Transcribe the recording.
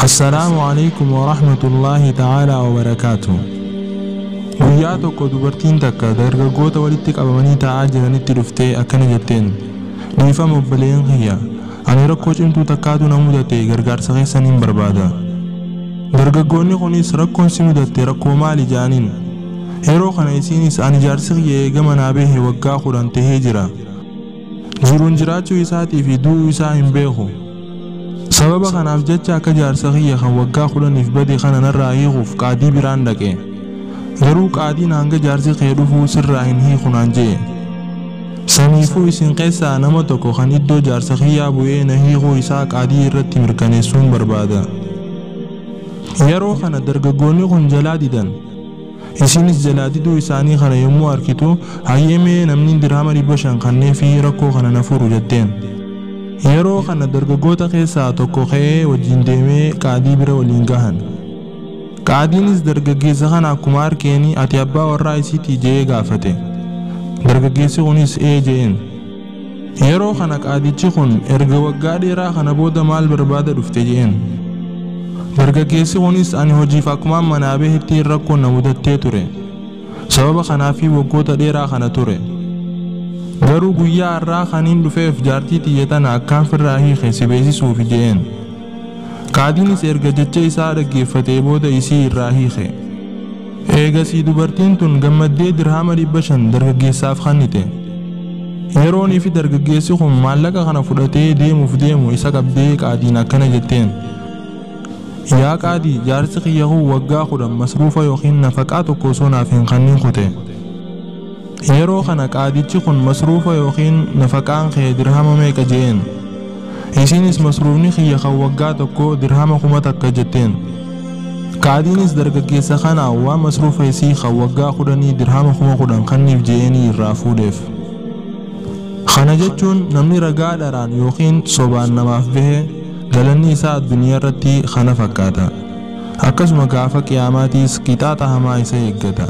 Assalaamu alaikum wa rahmatullaahi ta'aalaa wa barakaatu. Guyyaa tokko dubartiin takka dargaggoota walitti qabamanii taa'aa jiranitti dhuftee akkana jetteen: "Dhiifama obboleen kiyya, ani rakkoo cimtuu takkaatu na mudate, gargaarsa keessaniin barbaada." Dargaggoonni kunis, "Rakkoon si mudatte rakkoo maali?" jedhaniin. Yeroo kana isiinis, "Ani jaarsi kiyya eega manaa bahe waggaa 10 tahee jira. Jiruun jiraachuu isaatii fi du'uu isaa hin beeku. Sababa kanaaf jecha akka jaarsa kiyya kan waggaa 10f bade kana narraa hiikuuf qaadii biraan dhaqe. Garuu qaadiin hanga jaarsi kee dhufuu sirraa hin hiiku naan je'e. Saniifuu isin keessaa nama tokko kan iddoo jaarsa kiyyaa bu'ee na hiikuu isaa qaadii irratti mirkaneessuun barbaada." Yeroo kana dargaggoonni kun jalaa didan. Isinis jalaa diduu isaanii kana yommuu arkitu, "Hayyee, mee namni dirhama 500 kannee fi rakkoo kana na furu," jetteen. Yeroo kana dargaggoota keessaa tokko ka'ee wajjin deemee qaadii bira waliin gahan. Qaadiinis dargaggeessa kana akkuma arkeeni, "Ati abbaa warraa isiitii?" je'ee gaafate. Dargaggeessi kunis "Ee" je'een. Yeroo kana qaadichi kun, "Erga waggaa dheeraa kana booda maal barbaada dhufte?" je'een. Dargaggeessi kunis, "Ani hojiif akkumaan manaa bahetti rakkoon na mudattee ture. Sababa kanaafii waggoota dheeraa kana ture. Garuu guyyaa har'aa kaniin dhufeef jaartii tiyya tana akkaan firraa hiike si beeksisuufi," je'een. Qaadiinis erga jecha isaa dhaggeeffatee booda isii irraa hiike. Eegasii dubartiin tun gammaddee dirhama 500 dargaggeessaaf kennite. Yeroonii fi dargaggeessi kun maallaqa kana fudhatee deemuuf deemu isa qabdee qaadiin akkana jetteen: "Yaa qaadii, jaarsi kiyya kun waggaa 10 masruufa yookiin nafaqaa tokko osoo naaf hin kennin kute." Yeroo kana qaadichi kun, "Masruufa yookiin nafaqaan kee dirhama meeqa?" je'een. Isinis, "Masruufni kiyya kan waggaa tokko dirhama 1000," jetteen. Qaadiinis dargaggeessa kana waan masruufa isii kan waggaa 10 dirhama 10,000 kanniif je'eenii irraa fuudheef. Kana jechuun namni ragaa dharaan yookiin sobaan namaaf bahe galanni isaa addunyaa irratti kana fakkaata. Akkasuma gaafa qiyaamaatiis qixaaxa hamaa isa eeggata.